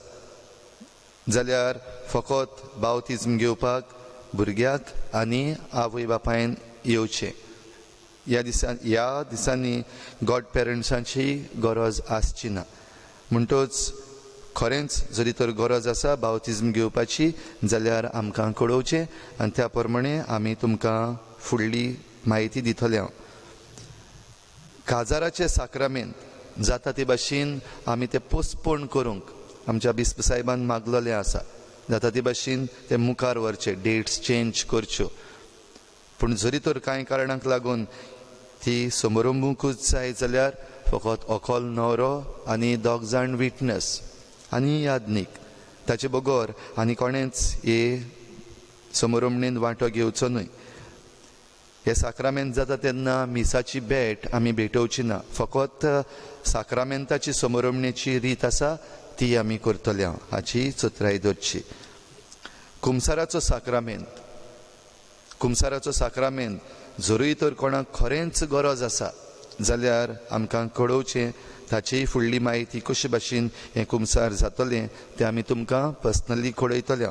जाल्यार फकत बावतिज्म घेवपाक भुरग्याक आनी आवय बापायन येवचें. ह्या दिसांनी गॉड पेरंट्सांची गरज आसची ना. म्हणटच खरेंच जरी तर गरज आसा बावतिज्म घेवपाची जाल्यार आमकां कळोवचें आनी त्या प्रमाणे आमी तुमकां फुडली म्हायती दितले. हांव काजाराचें साक्रामेंत जाता ते भाशेन आमी तें पोस्टपोन करूंक आमच्या बिस्प सायबान मागलेलें आसा. जाता ते भाशेन ते मुखार व्हरचे, डेट्स चेंज करच्यो. पूण जरी तर कांय कारणांक लागून ती समारंभूकूच जाय जाल्यार फकत ओकल न्हवरो आनी दोग जाण विटनस आनी यादनीक, ताचे बगर आनी कोणेंच हे समारंभणेन वांटो घेवचो न्हय. हे साक्रामेंत जाता तेन्ना मिसाची भेट आमी भेटोवची ना, फकत साक्रामेंताची समारंभणेची रीत आसा ती आमी करतले. हांव हाची चत्राय दवरची. कुमसाराचो साक्रामेंत, कुमसाराचो साक्रामेंत जरूय तर कोणाक खरेंच गरज आसा जाल्यार आमकां कळोवचें. ताची फुडली म्हायती कशे भाशेन हें कुमसार जातलें तें आमी तुमकां पर्सनली कळयतले.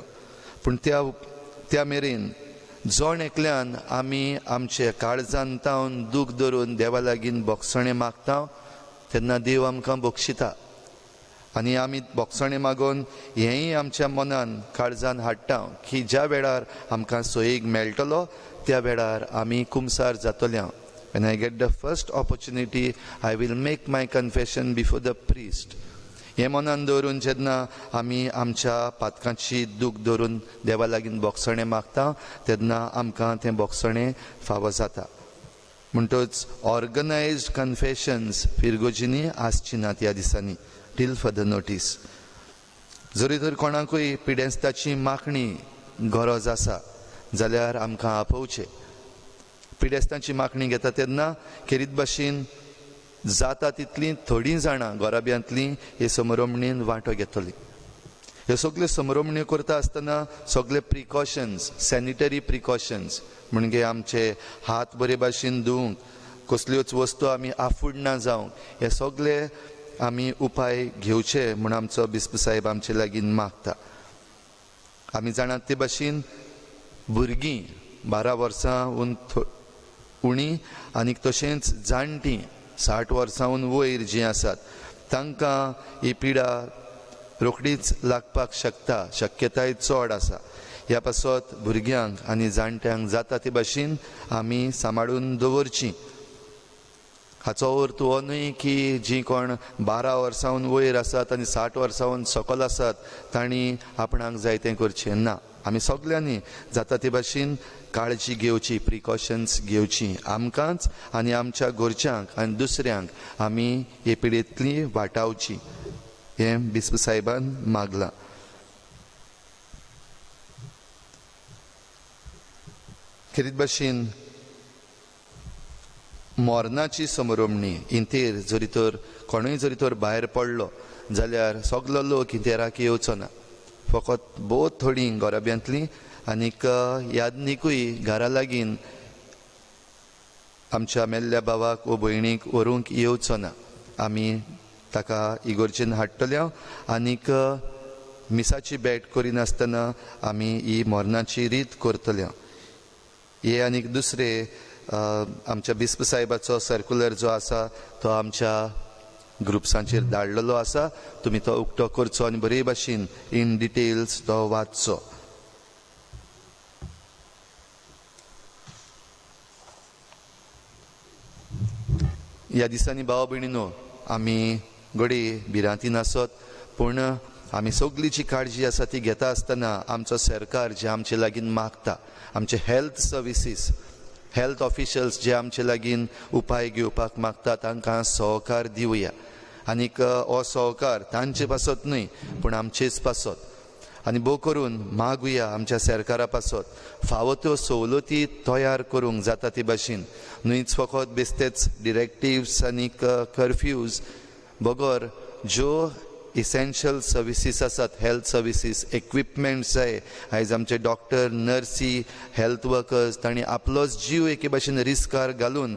पूण त्या मेरेन जण एकल्यान आमी आमचे काळजान तावन दूख धरून देवा लागीं बोगसणें मागता तेन्ना देव आमकां बक्षिता. आनी आमी बोगसणें मागून हेंय आमच्या मनान काळजान हाडटा की ज्या वेळार आमकां सोयीक मेळटलो त्या वेळार आमी कुमसार जातले. When I get the first opportunity, I will make my confession before the priest. हें मनान दवरून जेन्ना आमी आमच्या पातकांची दूख धरून देवा लागीं बोगसणें मागता तेन्ना आमकां तें बोगसणें फावो जाता. म्हणटच ऑर्गनायज्ड कन्फेशन्स फिरगोजींनी आसची नात ह्या दिसांनी टील फर्दर नोटीस. जरी तर कोणाकूय पिडेस्ताची मागणी गरज आसा जाल्यार आमकां आपोवचें. पिडेस्तांची मागणी घेता तेन्ना खेरीत भाशेन जाता तितलीं थोडीं जाणां गोराब्यांतलीं हे समारंभणेन वांटो घेतली. ह्यो सगल्यो समारंभण्यो करता आसतना सगळे प्रिकॉशन्स, सॅनिटरी प्रिकॉशन्स म्हणजे आमचे हात बरे भाशेन धुवंक, कसल्योच वस्तू आमी आफुडना जावंक, हे सगळे आमी उपाय घेवचे म्हूण आमचो बिस्प साहेब आमचे लागीं मागता. आमी जाणात ते भाशेन भुरगीं 12 वर्सां उणी आनीक तशेंच जाणटीं 60 वर्सांहून वयर जीं आसात तांकां ही पिडा रोखडीच लागपाक शकता, शक्यताय चड आसा. ह्या पासत भुरग्यांक आनी जाणट्यांक जाता ते भाशेन आमी सांबाळून दवरची. हाचो अर्थ हो न्हय की जीं कोण 12 वर्सांहून वयर आसात आनी 60 वर्सांहून सकल आसात तांणी आपणाक जाय तें करचें ना. आमी सगल्यांनी जाता ते भाशेन काळजी घेवची, प्रिकॉशन्स घेवची. आमकांच आनी आमच्या घरच्यांक आनी दुसऱ्यांक आमी हे पिडेंतली वाटावची हें बिस्प साहेबान मागलां. खेरीत भाशेन मरणाची समारंभणी इंतेर जरी तर कोणूय जरी तर भायर पडलो जाल्यार सगलो लोक इंतेराक येवचो ना, फकत भोव थोडीं गोराब्यांतलीं आनीक यादनिकूय घरा लागीं आमच्या मेल्ल्या भावाक वो भयणीक व्हरूंक येवचो ना. आमी ताका इगोर्जेन हाडटले आनीक मिसाची भेट करिनासतना आमी ही मरणाची रीत करतले. हे आनीक दुसरे आमच्या बिस्प साहेबाचो सर्कुलर जो आसा तो आमच्या ग्रुप्सांचेर धाडलेलो आसा, तुमी तो उक्तो करचो आनी बरे भाशेन इन डिटेल्स तो वाचचो. ह्या दिसांनी भाव भयणीनो आमी घडये भिरांती नासत, पूण आमी सगळी जी काळजी आसा ती घेता आसतना आमचो सरकार जे आमचे लागीं मागता, आमचे हेल्थ सर्विसीस, हेल्थ ऑफिशल्स जे आमचे लागीं उपाय घेवपाक मागता तांकां सहकार दिवया. आनीक हो सहकार तांचे पासत न्हय पूण आमचेच पासत, आनी भोव करून मागुया आमच्या सरकारा पासत फावो त्यो सवलती तयार करूंक जाता ते भाशेन, न्हयच फकत बेस्तेच डिरेक्टिव्स आनीक कर्फ्यूज बगर ज्यो इसेन्शियल सर्विसीस आसात, हेल्थ सर्विसीस, इक्विपमेंट्स जाय. आयज आमचे डॉक्टर, नर्सी, हेल्थ वर्कर्स तांणी आपलोच जीव एके भाशेन रिस्कार घालून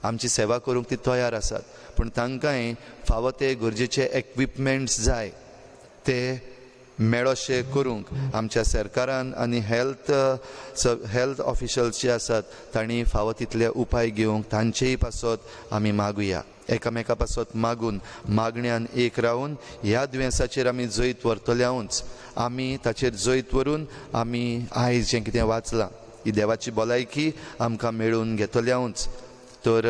आमची सेवा करूंक ती तयार आसात, पूण तांकांय फावो ते गरजेचे इक्विपमेंट्स जाय, ते मेळोशें करूंक आमच्या सरकारान आनी हेल्थ हेल्थ ऑफिशल्स जे आसात तांणी फावो तितले उपाय घेवंक तांचेय पासत आमी मागुया. एकामेका पासत मागून मागण्यान एक रावन ह्या दुयेंसाचेर आमी जैत व्हरतल्याऊच. आमी ताचेर जैत व्हरून आमी आयज जें कितें वाचलां ही देवाची भलायकी आमकां मेळोवन घेतल्याऊच. तर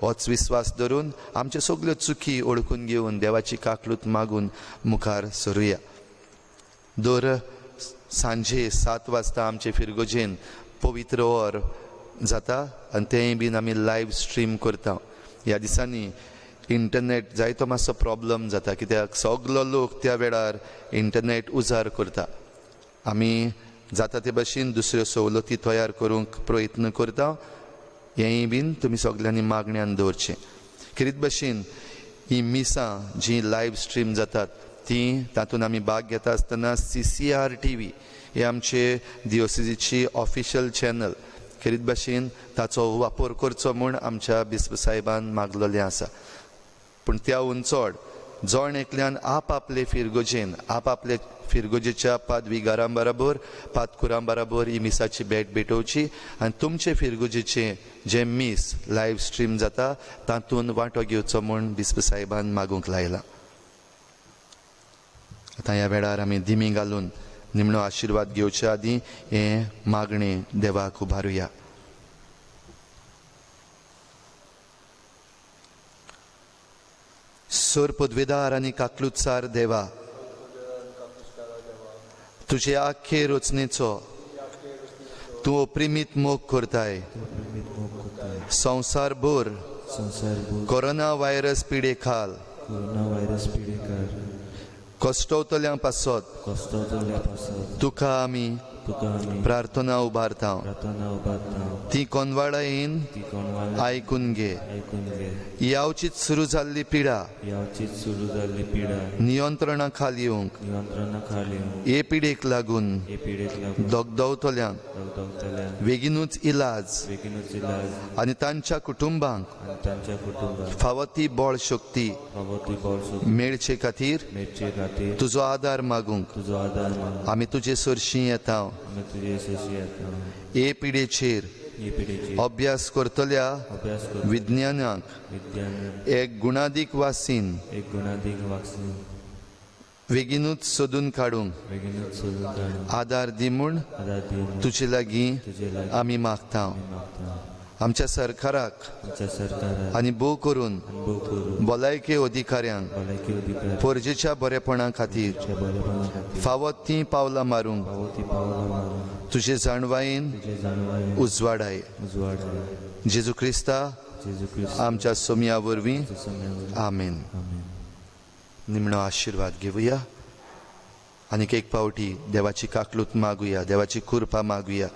होच विस्वास धरून आमच्यो सगल्यो चुकी ओळखून घेवन देवाची काकलूत मागून मुखार सरुया. दर सांजे 7 वाजता आमचे फिरगोजेन पवित्र ओर जाता आनी तेंय बीन आमी लायव्ह स्ट्रीम करता. ह्या दिसांनी इंटरनेट जायतो मातसो प्रॉब्लम जाता कित्याक सगलो लोक त्या वेळार इंटरनेट उजार करता. आमी जाता ते भशेन दुसऱ्यो सवलती तयार करूंक प्रयत्न करता. हेंय बीन तुमी सगल्यांनी मागण्यान दवरचें. खेरीत भशेन ही मिसां जीं लायव्ह स्ट्रीम जातात ती तातूंत आमी भाग घेता आसतना CCR TV हे आमचे दिओसिजीची ऑफिशियल चॅनल खेरीत भशेन ताचो वापर करचो म्हूण आमच्या बिस्प साहेबान मागलेलें आसा. पूण त्याहून चड जण एकल्यान आपआपले फिरगोजेन आपआपले फिरगोजेच्या पादविगारां बराबर पादकुरां बराबर ही मिसाची भेट भेटोवची आनी तुमचे फिरगोजेचें जें मीस लायव्ह स्ट्रीम जाता तातूंत वांटो घेवचो म्हूण बिस्प साहेबान मागूंक लायलां. आतां ह्या वेळार आमी दिमी घालून निमणो आशिर्वाद घेवच्या आदीं हें मागणें देवाक उबारुया. सोर पदवेदार आनी काकलुतसार देवा, तुजे आख्खे रचनेचो तूं अप्रिमीत मोग करताय. संवसारभर कोरोना व्हायरस पिडे खाल कश्टवतल्यां पासत तुका आमी प्रार्थना उबारता. ती कोनवाळायेन आयकून घे. यावचीच सुरू जाल्ली पिडा नियंत्रणा खाल येवंक हे पिडेक लागून दगदवतल्यांक बेगीनूच इलाज आनी तांच्या कुटुंबांक फावो ती बळ शक्ती मेळचे खातीर तुजो आदार मागूंक आमी तुजे सरशीं येता. हे पिडेचेर अभ्यास करतल्या विज्ञानाक एक गुणादीक वासीन बेगीनूच सोदून काडूंक आदार दी म्हूण तुजे लागीं आमी मागता. आमच्या सरकाराक आनी भोव करून भलायकी अधिकाऱ्यांक परजेच्या बरेपणा खातीर फावो तीं पावलां मारूंक तुजे जाणवायेन उजवाडाय. जेजू क्रिस्ता आमच्या सोमया वरवीं आमेन. निमणो आशिर्वाद घेवया आनीक एक पावटी देवाची काकलूत मागुया, देवाची कृपा मागुया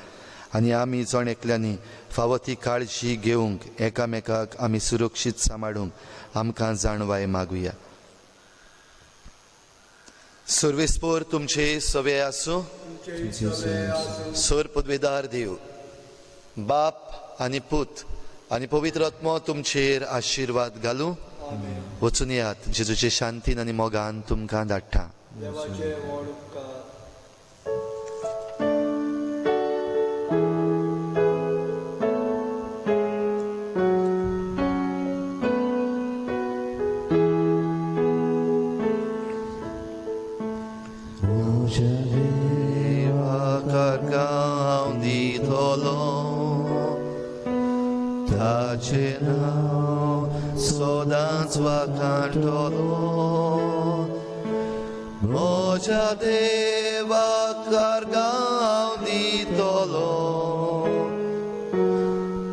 आनी आमी जण एकल्यांनी फावो ती काळजी घेवंक एकामेकाक आमी सुरक्षीत सांबाळूंक आमकां जाणवाय मागुया. सर्वेस्पोर तुमचे सवे आसूं. सर पदवेदार देव बाप आनी पूत आनी पवित्र आत्मो तुमचेर आशिर्वाद घालूं. वचून येयात जेजूचे शांतीन आनी मोगान तुमकां धाडटा. म्हज्या देवाक गांव दितलो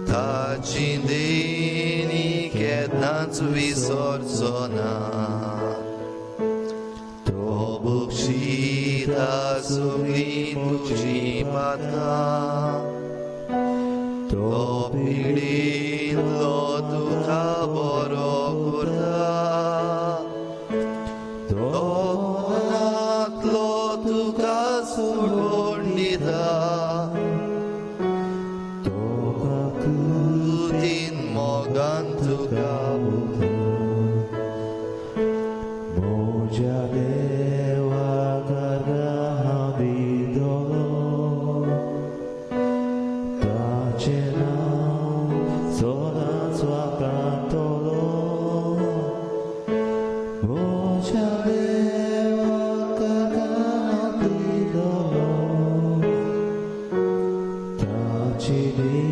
ताची देणी केन्नाच विसरचो ना. तो बक्षिता सगळीं तुजी पातकां, तो पिडिल्लो तुका बरो करता, तो मनांतलो तुका सोडून दिता, तो काकुळटीन मोगान तुका उलयता. म्हज्या देवाक आमची देव.